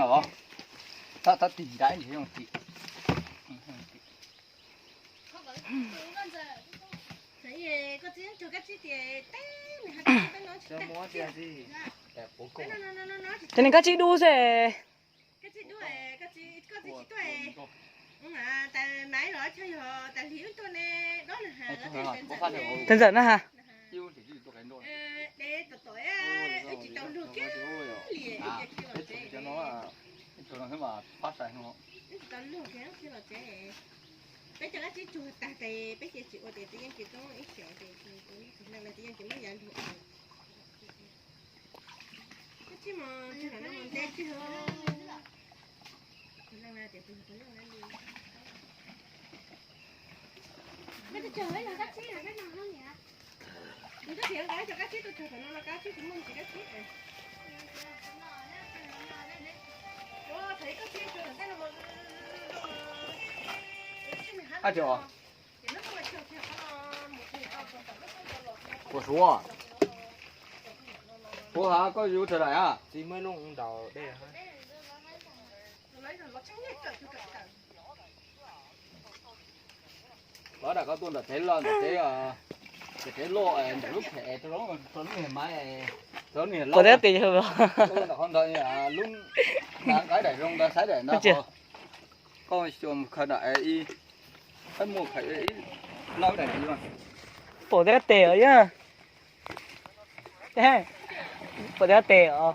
no os. Tab tab tig nrab ib ntsis zoo tim. Ces nws koj tsis dub xwb. Tus ntxawm na ha. Mas pab sai no. Peb cov kab tsib tsuag tag ces peb cia tsis ua tias txiv yeej tsis toob ib xyoos ces tus neeg lawv txiv yeej tsis muab yav lug. Kab tsib mas tsuag no nte tsis. Ab, cov, puas suav, puas has koj yuav tsaws daim a? Txiv muaj ib lub ntaus dej. Los daim koj tuaj ntawm tsev loj, ntawm tsev, tsev loj, ntawm lub phem rau lub niag maiv, rau lub niag laub. Ntawm qhov ntawd lub, nqa daim zoo ntawd saib daim ntawd. Koj xyuas mus khaws daim ib, muaj khaws ib, noj daim. Pom teb tes os yog. Pom teb tes os.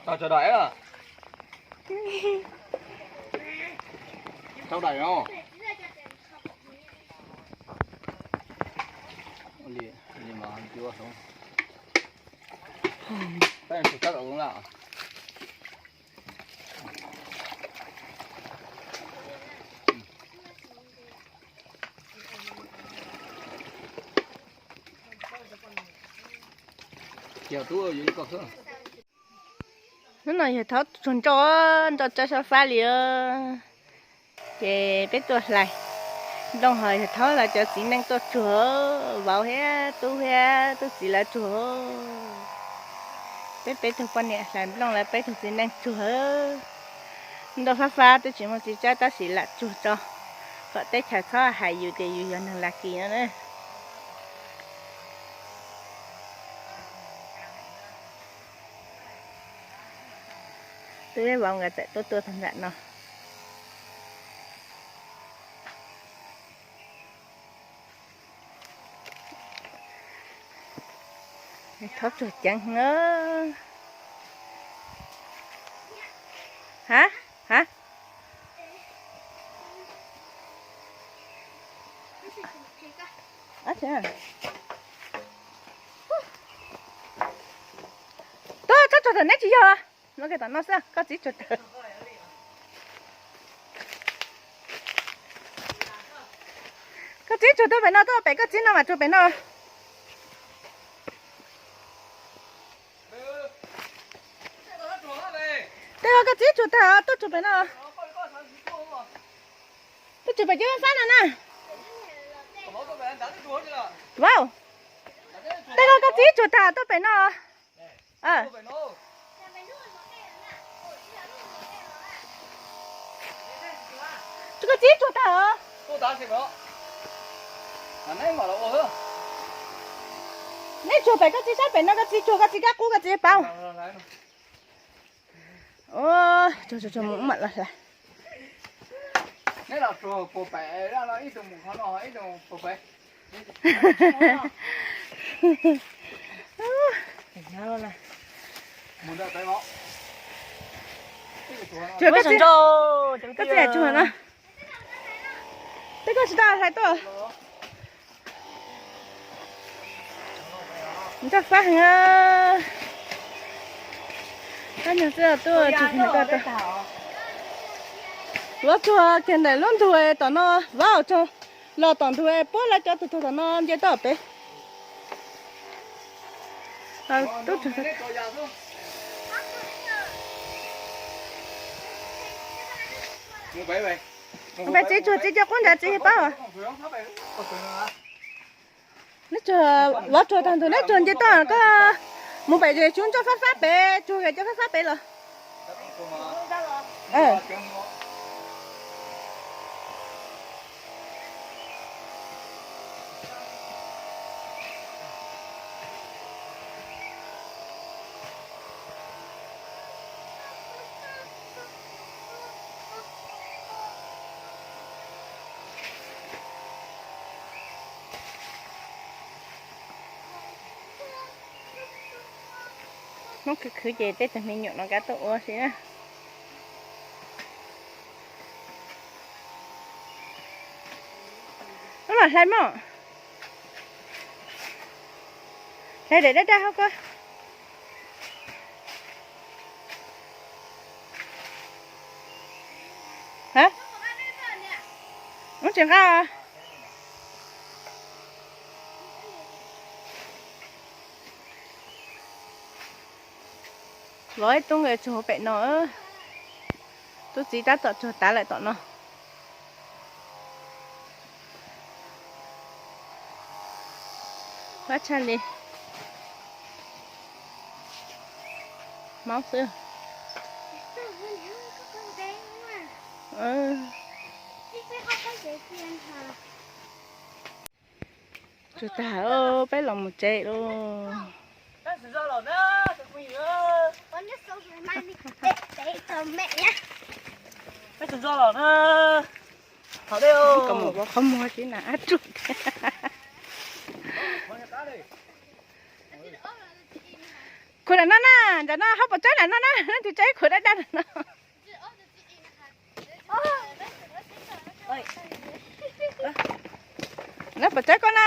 Tau daim no. Hnub no yawg Thaub tsuag nroj, nroj tsob sab fab li. Ces peb tuaj hlais nplooj ho yawg Thaub lawv cov txiv neej tuaj tsuag, vauv thiab tub thiab tub txiv lawv tsuag. Peb peb tug poj niam hlais nplooj lawv peb tug txiv neej tsuag. Nroj fab fab twb tsis muaj txiv tsab tab sis lam tsuag tso, kom teb chaws txhob hais yus tias yus yog neeg laj kis no na. Twb vauv nkawd txawm tuaj tuaj tag nram no. Thaub tsuag ceev. Ha, ha. Tuaj tsob tsuag tawm neb tsis yog. Tom no xwb koj txiv tsuag tawm. Koj txiv tsuag tuaj pem no, tuaj pem koj txiv no mas tsuag pem no. Tej koj txiv tsuag tag tuaj tsuag pem no. Tuaj tsuag pem cov fab no na. Vauv, tej koj txiv tsuag tag tuaj pem no. Koj txiv tsuag tag os. Neb tsuag pem koj txiv saib pem no, koj txiv tsuag koj txiv kab qub koj txiv paub. Mus mam los hlais. Koj txiv tsuag no. Tej koj tsis tau hlais tuaj. Nroj fab heev. Koj nyuag xwb tuaj tsuag koj. Vauv tsuag kiag ntawm lub ntug tom no, vauv tsuag los tom ntug puab lawv cov tug tsuag tom no nce toj pem. Txiv tsuag txiv cov qub nrad txiv paub. Neb tsuag, vauv tsuag tag ntug neb tsuag nce toj koj mus pem tsuag nroj fab fab pem, tsuag cov fab fab pem los. Hnub khwv khwv ces tej tug me nyuam no kav tuaj ua si na. Hlais mog. Hlais daim daj daj hauv ko. Hab, ub tsis nqa. Lov ib tug nkawd tsuag pem no. Tub txiv tab tom tsuag tav lawm tom no. Pab tshaj li. Hmoob xwb. Tsuag tag, peb los mus tsev lauj. Kom mus ua qhov muag tib na, ab tsuj. Khuv ntawm no na, ntawm no hab pom tsaib ntawm no na, tus tsaib khuv daj daj ntawm no. Lawv pom tsaib koj na.